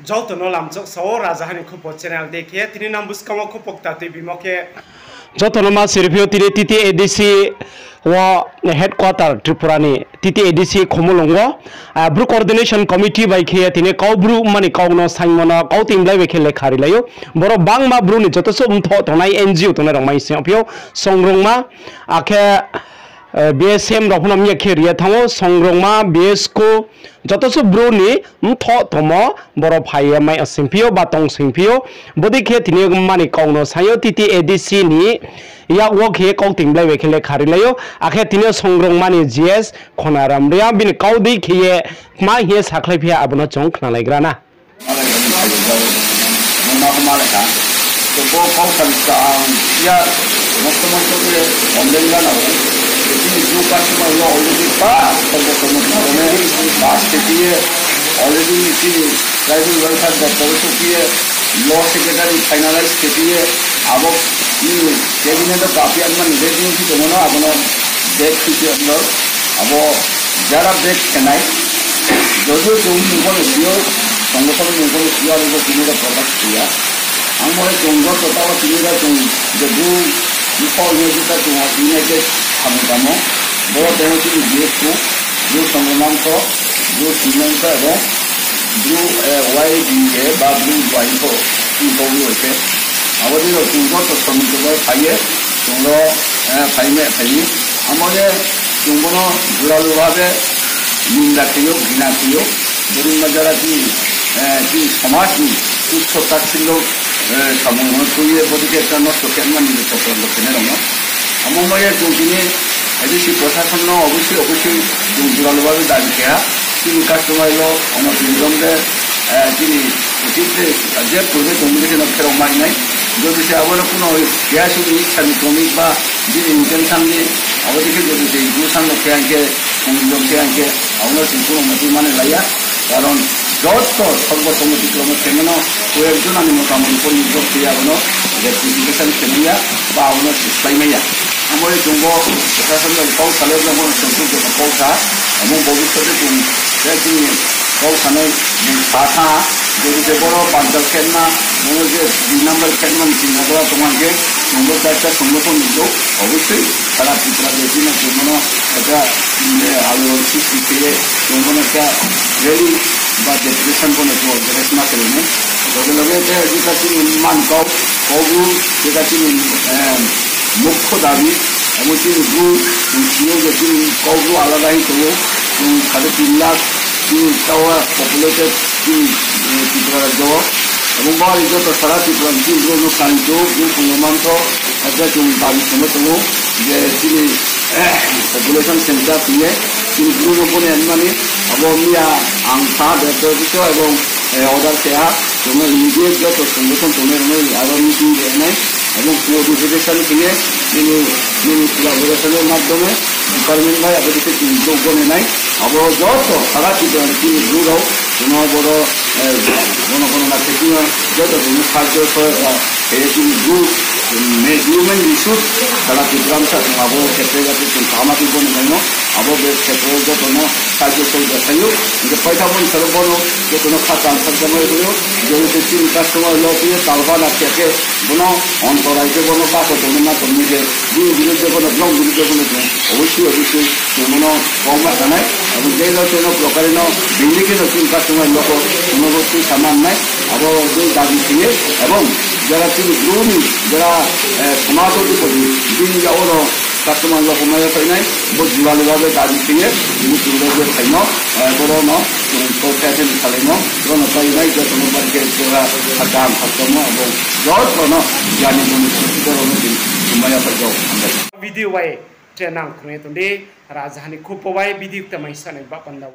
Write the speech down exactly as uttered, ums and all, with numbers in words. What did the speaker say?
Joto no lamchok sao Rajaha ni Khupo channel de khe, tini nang buskang wo khupo kta tuibimo khe. Joto no ma sirphi ou, tini T T A D C wo headquarter Tripura ni T T A D C Khumulwng wo, ah, Bru Coordination Committee bai khe tini Kaubru mani kau no saingmo no kauting blai bai khe lekha rilai ou. Boro bangma Bru ni joto suh mthoh tongnai N G O tongnai rao mai sing yagphi ou, songrongma, akhe, eh, B S M rao pho no mya khe ri ye thanng ou, songrongma, B S K, joto suh Bru ni mthoh tongmo boro phai ye mai singphi ou ba tong singphi ou. Bodei khe tini mani kau no saing ou, T T A D C ni yak wo khe kauting blai bai khe lekha rilai ou. Akhe tini songrongma ni G S Khonaram Reang bini kau dei khe ye tma hing ye sakhlaiphi ha, abo no chung khnalaigra na. Mungma khe ma le kha. To bo kau sal sa ang ya, mosto mosto khe online gana o. Chini Bru customer no already pa, pa, pa, pa, pa, pa, pa, pa, pa, pa, pa, pa, already chini tribal welfare doptor o sophi ye, law secretary finalize khe phi ye, abo, hmm, cabinet o kaphi ang mani ready khe tongmo no, abo no date khe phi ang no, abo jara date khe nai. Jodio chung mung pho no si ou, songothon mung pho no si ou, abo bo tini ro product si ya. Ang bo chung joto taoh tini ro chung je Bru, Bru pho ye jita chung United samung tamo. Bo tong ou chini B S K, Bru Songro Mantho, Bru Sri Mantho, ebong Bru, eh, Y B A ba Bru Joaing pho, chini kau Bru bai khe. Abo ni ro chung joto samung tamo phai ye, chung ro, eh, phai me phai ni. Amo ye chung bo no juralu babe ninda khe ou, ghina khe ou. Bodei ma jara chini, eh, chini somaj ni tucho tasil o, eh, samung no tui ye bodei khe ekta nosto khe mani ni chokranto khenai rao no. Amo ma ye chung tini A D C prosason no obosoi obosoi chung juralu babe dabi khe ha. Chini customer lo ono tini jom de, eh, chini uchit de, je purbe tongmo dei khe no pherao mai nai. Jodi se abo no kuno keha suh ni ichha ni tongmi ba bini intention ni abo dei khe jodi se Bru san no khe ang khe tong jom khe ang khe abo no chung kuno motoi mani lai ya. Karon joto sorbo somoti kromo khe mano, koyek jona ni motamoti pho ni jok khe ya abo no rectification khe mai ya, ba abo no se slái mai ya. Amo ye chung bo prosason bai kau salai no bo no chung khe joto kau sa, amo bobisot de chung, je chini kau sanai bung sa tha, jodi se boro panchal khe ma, boro je dui number khe ma ni chini jora tong ang khe, chung bo charta songothon ni jok, obosoi sara Tripura de chini chung bo no ekta, eh, alorang sristi khe ye, chung bo no ekta rally ba deputation bo no chung organize ma khe nai. Loge loge je jeta chini man kau, kau Bru, jeta chini, eh, mukho dabi, abo chini Bru, chung si ou je chini kau Bru alada hing tong ou, chung sare tin lakh, chini taoh populated, chini, eh, Tripura rajyo. Abo bari joto sara Tripura ni chini Bru no khaing chung, Bru Songro Mantho, akhe chung dabi khemo tong ou, je chini, eh, population census hing ye, chini Bru no bo ni mani, abo miya ang sa de, de, de, ebong, eh, order khe ha, chung no immediate joto songothon tongnai rao no aro meeting de nai, ebong notification khe ye, nini, nini collaboration ni madhyome, department bai abo dei khe chung jok bo ni nai, abo joto sara Tripura ni chini Bru rao, chung no boro, eh, bono bono na khe chung no joto chung no sahajyo sohayota khe ye chini Bru, mm, human resource, sara Tripura bsa chung abo khetre jate chung kaham khe bo ni nai no, abo be khetre joto no sahajyo sohayota khe ou, hing khe paitha bo ni salo bono joto no kha chang sakjamai ri ou, jodi se chini customer lo tui ye talba na khe khe, bono ontorai khe bono kaso tongmo ma tongmo khe, bini birudde bono, blong birudde bono chung, obosoi, obosoi, chung bono kau ma sanai, abo je lo chung no prokari no, bini khe no chini customer lo ko, chung no bo tui sama nai, abo je dabi khe ye, ebong jara chini Bru ni, jara, eh, somaj o dipodi, bini ya oro, customer lo ko maya phai nai, bo juralu babe dabi khe ye, bini chung bo je phai no, eh, boro no, chung ko khe khe ni salai no, boro no pai nai, joto no pai khe, jora, kha chang sakjamo, abo joto no, jani boni, boro no chung, chung maya phai jao, hambai. Video bai, tre nang khruh ye tong di, Rajaha ni Khupo bai video kta mai sanai ba panda.